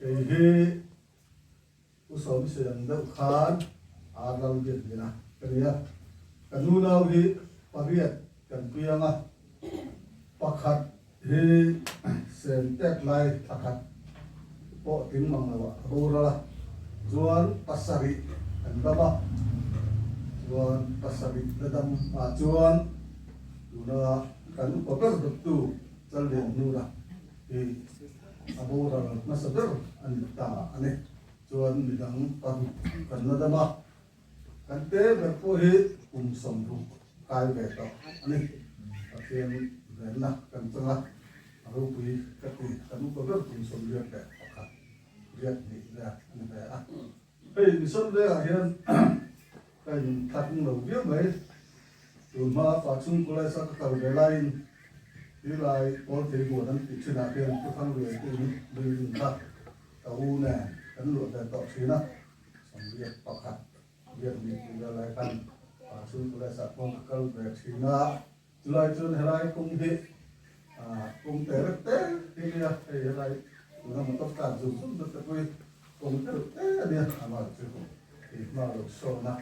Kei hi Pu Sawmi sawi ang deuh khan Ar Lal Biakdina ka ni a. Ka nunau hi pariat kan piang a, pakhat hi sem tek lai thla khat pawh tling mang lo ah a boral a, chuan pasarih kan dam a, chuan pasarih la dam ah chuan tuna kan upa ber dawttu Challianhnuna hi a boral hmasa ber a ni ta a ni. Chuan midang paruk kan la dam a, kan te ber pawh hi kum 60 kai ve tawh a ni. Pathian venna kan chang a, a ropui ka ti, kan upa ber kum 81 riat hnih vel a ni ve a. Hei mission vengah hian ka inthlakung lo viau mai. Tun hma pa chung college a ka kal ve laiin tilai pawl thei huan an tih thinah hian Pu Thangluai te in building kha ka u nen kan luah ve tawh thin a, 81 riat ni tih vel lai khan pa chung college ah pawh ka kal ve thin a, chulai chuan helai kawng hi kawng te reuh te hi nia, hei helai tuna motor tlan zum zum te pawh hi kawng te reuh te a nia, amah chu hei hma lo sawn a.